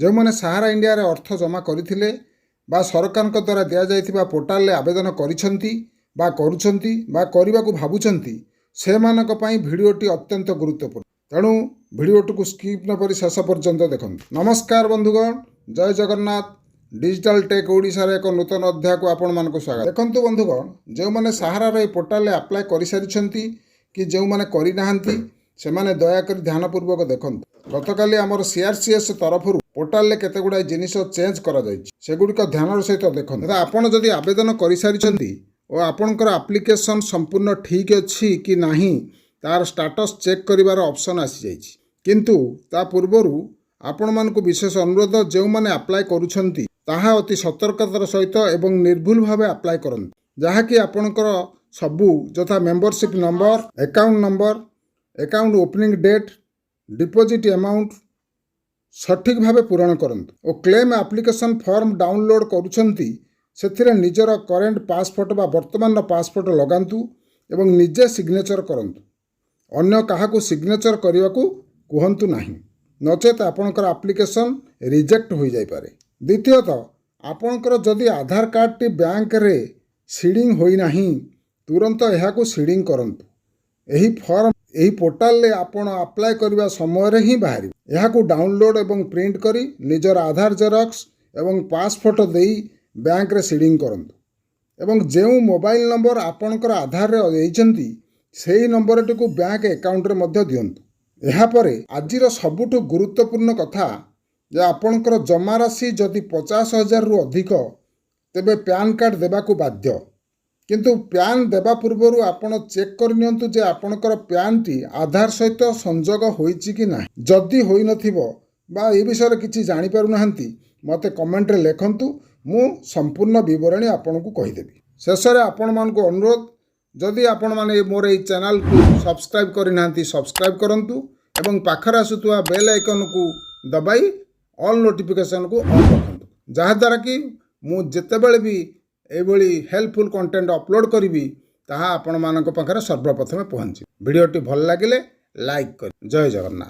ଯେଉଁମାନେ ସାହାରା ଇଣ୍ଡିଆରେ ଅର୍ଥ ଜମା କରିଥିଲେ ବା ସରକାରଙ୍କ ଦ୍ୱାରା ଦିଆଯାଇଥିବା ପୋର୍ଟାଲରେ ଆବେଦନ କରିଛନ୍ତି ବା କରୁଛନ୍ତି ବା କରିବାକୁ ଭାବୁଛନ୍ତି, ସେମାନଙ୍କ ପାଇଁ ଭିଡ଼ିଓଟି ଅତ୍ୟନ୍ତ ଗୁରୁତ୍ୱପୂର୍ଣ୍ଣ। ତେଣୁ ଭିଡ଼ିଓଟିକୁ ସ୍କିପ୍ ନକରି ଶେଷ ପର୍ଯ୍ୟନ୍ତ ଦେଖନ୍ତୁ। ନମସ୍କାର ବନ୍ଧୁଗଣ, ଜୟ ଜଗନ୍ନାଥ। ଡିଜିଟାଲ ଟେକ୍ ଓଡ଼ିଶାର ଏକ ନୂତନ ଅଧ୍ୟାୟକୁ ଆପଣମାନଙ୍କୁ ସ୍ୱାଗତ। ଦେଖନ୍ତୁ ବନ୍ଧୁଗଣ, ଯେଉଁମାନେ ସାହାରାର ଏହି ପୋର୍ଟାଲରେ ଆପ୍ଲାଏ କରିସାରିଛନ୍ତି କି ଯେଉଁମାନେ କରିନାହାନ୍ତି, ସେମାନେ ଦୟାକରି ଧ୍ୟାନପୂର୍ବକ ଦେଖନ୍ତୁ। ଗତକାଲି ଆମର ସିଆର୍ସିଏସ୍ ତରଫରୁ ପୋର୍ଟାଲରେ କେତେ ଗୁଡ଼ାଏ ଜିନିଷ ଚେଞ୍ଜ କରାଯାଇଛି, ସେଗୁଡ଼ିକ ଧ୍ୟାନର ସହିତ ଦେଖନ୍ତୁ। ତ ଆପଣ ଯଦି ଆବେଦନ କରିସାରିଛନ୍ତି ଓ ଆପଣଙ୍କର ଆପ୍ଲିକେସନ୍ ସମ୍ପୂର୍ଣ୍ଣ ଠିକ୍ ଅଛି କି ନାହିଁ, ତାର ଷ୍ଟାଟସ୍ ଚେକ୍ କରିବାର ଅପସନ୍ ଆସିଯାଇଛି। କିନ୍ତୁ ତା ପୂର୍ବରୁ ଆପଣମାନଙ୍କୁ ବିଶେଷ ଅନୁରୋଧ, ଯେଉଁମାନେ ଆପ୍ଲାଏ କରୁଛନ୍ତି ତାହା ଅତି ସତର୍କତାର ସହିତ ଏବଂ ନିର୍ଭୁଲ ଭାବେ ଆପ୍ଲାଏ କରନ୍ତୁ, ଯାହାକି ଆପଣଙ୍କର ସବୁ ଯଥା membership number, account number, account opening date, deposit amount ସଠିକ୍ ଭାବେ ପୂରଣ କରନ୍ତୁ ଓ କ୍ଲେମ୍ ଆପ୍ଲିକେସନ୍ ଫର୍ମ ଡାଉନଲୋଡ଼୍ କରୁଛନ୍ତି, ସେଥିରେ ନିଜର କରେଣ୍ଟ ପାସପୋର୍ଟ ବା ବର୍ତ୍ତମାନର ପାସପୋର୍ଟ ଲଗାନ୍ତୁ ଏବଂ ନିଜେ ସିଗ୍ନେଚର କରନ୍ତୁ। ଅନ୍ୟ କାହାକୁ ସିଗ୍ନେଚର କରିବାକୁ କୁହନ୍ତୁ ନାହିଁ, ନଚେତ୍ ଆପଣଙ୍କର ଆପ୍ଲିକେସନ୍ ରିଜେକ୍ଟ ହୋଇଯାଇପାରେ। ଦ୍ୱିତୀୟତଃ, ଆପଣଙ୍କର ଯଦି ଆଧାର କାର୍ଡ଼ଟି ବ୍ୟାଙ୍କରେ ସିଡ଼ିଂ ହୋଇନାହିଁ, ତୁରନ୍ତ ଏହାକୁ ସିଡ଼ିଂ କରନ୍ତୁ। ଏହି ଫର୍ମ ଏହି ପୋର୍ଟାଲରେ ଆପଣ ଆପ୍ଲାଏ କରିବା ସମୟରେ ହିଁ ବାହାରିବ। ଏହାକୁ ଡାଉନଲୋଡ଼୍ ଏବଂ ପ୍ରିଣ୍ଟ କରି ନିଜର ଆଧାର ଜେରକ୍ସ ଏବଂ ପାସଫଟୋ ଦେଇ ବ୍ୟାଙ୍କରେ ସିଡ଼ିଂ କରନ୍ତୁ ଏବଂ ଯେଉଁ ମୋବାଇଲ ନମ୍ବର ଆପଣଙ୍କର ଆଧାରରେ ଦେଇଛନ୍ତି, ସେହି ନମ୍ବରଟିକୁ ବ୍ୟାଙ୍କ ଆକାଉଣ୍ଟରେ ମଧ୍ୟ ଦିଅନ୍ତୁ। ଏହାପରେ ଆଜିର ସବୁଠୁ ଗୁରୁତ୍ୱପୂର୍ଣ୍ଣ କଥା ଯେ ଆପଣଙ୍କର ଜମାରାଶି ଯଦି 50,000ରୁ ଅଧିକ, ତେବେ ପ୍ୟାନ୍ କାର୍ଡ଼ ଦେବାକୁ ବାଧ୍ୟ। କିନ୍ତୁ ପ୍ୟାନ୍ ଦେବା ପୂର୍ବରୁ ଆପଣ ଚେକ୍ କରିନିଅନ୍ତୁ ଯେ ଆପଣଙ୍କର ପ୍ୟାନ୍ଟି ଆଧାର ସହିତ ସଂଯୋଗ ହୋଇଛି କି ନାହିଁ। ଯଦି ହୋଇନଥିବ ବା ଏ ବିଷୟରେ କିଛି ଜାଣିପାରୁନାହାନ୍ତି, ମୋତେ କମେଣ୍ଟରେ ଲେଖନ୍ତୁ, ମୁଁ ସମ୍ପୂର୍ଣ୍ଣ ବିବରଣୀ ଆପଣଙ୍କୁ କହିଦେବି। ଶେଷରେ ଆପଣମାନଙ୍କୁ ଅନୁରୋଧ, ଯଦି ଆପଣମାନେ ମୋର ଏଇ ଚ୍ୟାନେଲକୁ ସବସ୍କ୍ରାଇବ୍ କରିନାହାନ୍ତି, ସବସ୍କ୍ରାଇବ୍ କରନ୍ତୁ ଏବଂ ପାଖରେ ଆସୁଥିବା ବେଲ୍ ଆଇକନ୍କୁ ଦବାଇ ଅଲ୍ ନୋଟିଫିକେସନ୍କୁ ଅନ୍ ରଖନ୍ତୁ, ଯାହାଦ୍ୱାରା କି ମୁଁ ଯେତେବେଳେ ବି ଏଇଭଳି ହେଲ୍ପଫୁଲ୍ କଣ୍ଟେଣ୍ଟ ଅପଲୋଡ଼ କରିବି, ତାହା ଆପଣମାନଙ୍କ ପାଖରେ ସର୍ବପ୍ରଥମେ ପହଞ୍ଚିବ। ଭିଡ଼ିଓଟି ଭଲ ଲାଗିଲେ ଲାଇକ୍ କରି। ଜୟ ଜଗନ୍ନାଥ।